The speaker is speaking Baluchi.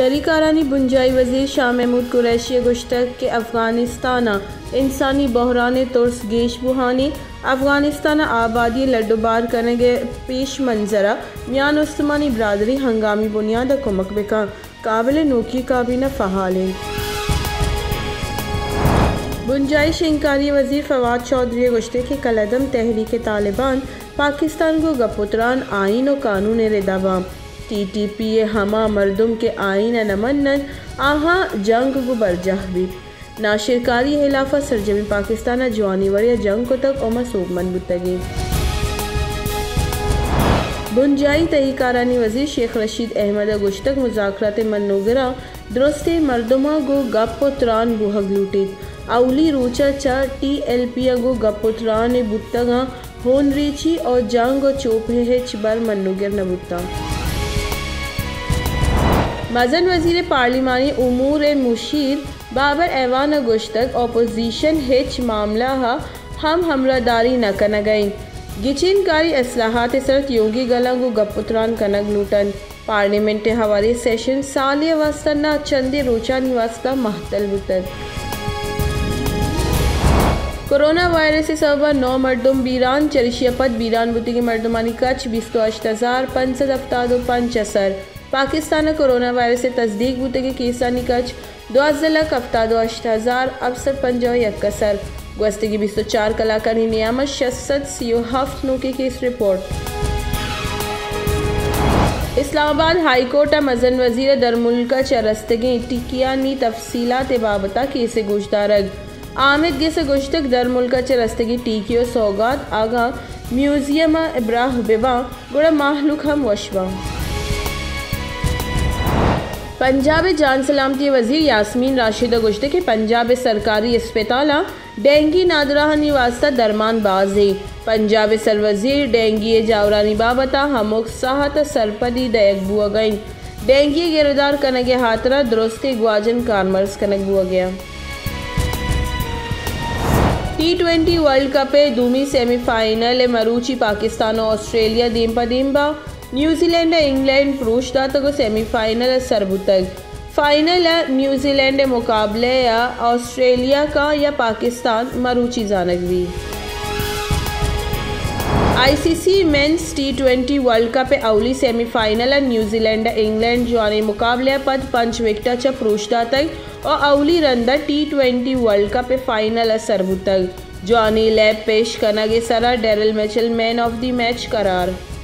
تہی کارانی بنجاہی وزیر شاہ محمود قریشی ءَ گوشتگ کہ افغانستان ءَ انسانی بحران ءِ ترس گیش بوہان اِنت، افغانستان ءِ آبادی ءِ لڈ ءُ بار کنگ ءِ پیش منظر ءَ میان استمانی برادری ہنگامی بنیاد ءَ کمک بہ کنت، کابل ءِ نوکی کابینہ فعال اِنت۔ بنجاہی شنگکاری ءِ وزیر فواد چوہدری ءَ گوشتگ کہ کالعدم تحریک طالبان پاکستان گوں گپ ءُ تران آئین ءُ قانون ءِ ردا باں۔ ٹی ٹی پی ءِ ہما مردم کہ آئین ءَ نہ مننت، آہاں جنگ گوں برجاہ بیت۔ ناشرکاری ءِ ہلاف ءَ سرجمیں پاکستان ءَ جوانیں وڑے ءَ جنگ کتگ ءُ ما سوبمند بوتگیں۔ بنجاہی تہی کارانی وزیر شیخ رشید احمد ءَ گوشتگ، مذاکرات ءِ منوگراں درستیں مردماں گوں گپ ءُ تران بوہگ لوٹیت۔ اولی روچ ءَ چہ ٹی ایل پی ءَ گوں گپ ءُ تران ءَ بوتگاں ہون ریچی ءُ جنگ ءُ چوپ ءِ ہچبر منوگر نہ بوتاں۔ مزن وزیر پارلیمانی امور ءِ مشیر بابر اعوان ءَ گوشتگ، اپوزیشن ہچ معاملہ ءَ ہم ہمراہداری نہ کنگ ءَ اِنت۔ گچین کاری اصلاحات ءِ سر ءَ تیوگیں گلاں گوں گپ ءُ تران کنگ لوٹ اَنت۔ پارلیمنٹ ءِ ہواریں سیشن سالے ءِ واستہ نہ، چندے روچانی واستہ مہتل بوتگ۔ کرونا وائرس ءِ سبب ءَ نو مردم بیران، چریشی ءَ پد بیران بوتگیں مردمانی کچ بیست ءُ ہشت ہزار پنچ سد ہفتاد ءُ پنچ ءَ سر۔ پاکستان ءَ کرونا وائرس ءِ تصدیق بوتگیں کیسانی کچ دوازدہ لکھ ہفتاد ءُ ہشت ہزار ہفت سد پنجاہ ءُ یک ءَ سر۔ گوستگیں بیست ءُ چار کلاکانی نیام ءَ شش سد سی ءُ ہفت نوکیں کیس رپورٹ۔ اسلام آباد ہائی کورٹ ءَ مزن وزیر ءَ درملک ءَ چہ رستگیں ٹیکیانی تفصیلات ءِ بابت ءَ کیسے گوشدارگ۔ آمید گس ءَ گوشتگ، درملک ءَ چہ رستگیں ٹیکی ءُ سوگات اگاں میوزیم ءَ براہ بہ باں، گڑا مہلوک ہم وش باں۔ پنجاب ءِ جان سلامتی ءِ وزیر یاسمین راشد ءَ گوشتگ کہ پنجاب ءِ سرکاری اسپتالاں ڈینگی نادراہانی واستہ درمان باز ایں۔ پنجاب ءِ سروزیر ڈینگی ءِ جاورانی بابت ءَ ہمک ساہت ءَ سرپدی دئیگ بوگ ءَ اِنت۔ ڈینگی ءِ گردار کنگ ءِ ہاترا درستیں گواجن کارمرز کنگ بوگ ءَ اَنت۔ ٹی ٹوئنٹی ورلڈ کپ ءِ دومی سیمی فائنل ءَ مروچی پاکستان ءُ آسٹریلیا دیم پہ دیم باں۔ نیوزی لینڈ ءَ انگلینڈ پروش داتگ ءُ سیمی فائنل ءَ سر بوتگ۔ فائنل ءَ نیوزی لینڈ ءِ مقابلہ ءَ آسٹریلیا کاں یا پاکستان، مروچی زانگ بیت۔ آئی سی C men's T twenty world cup ءِ اولی سیمی فائنل ءَ نیوزی لینڈ ءَ انگلینڈ جوانیں مقابلہ ءَ پد پنچ وکٹ ءَ چہ پروش داتگ ءُ اولی رند ءَ ٹی ٹوئنٹی ورلڈ کپ ءِ فائنل ءَ سر بوتگ۔ جوانیں لیب پیش کنگ ءِ سرا Daryl Mitchell man of the match قرار۔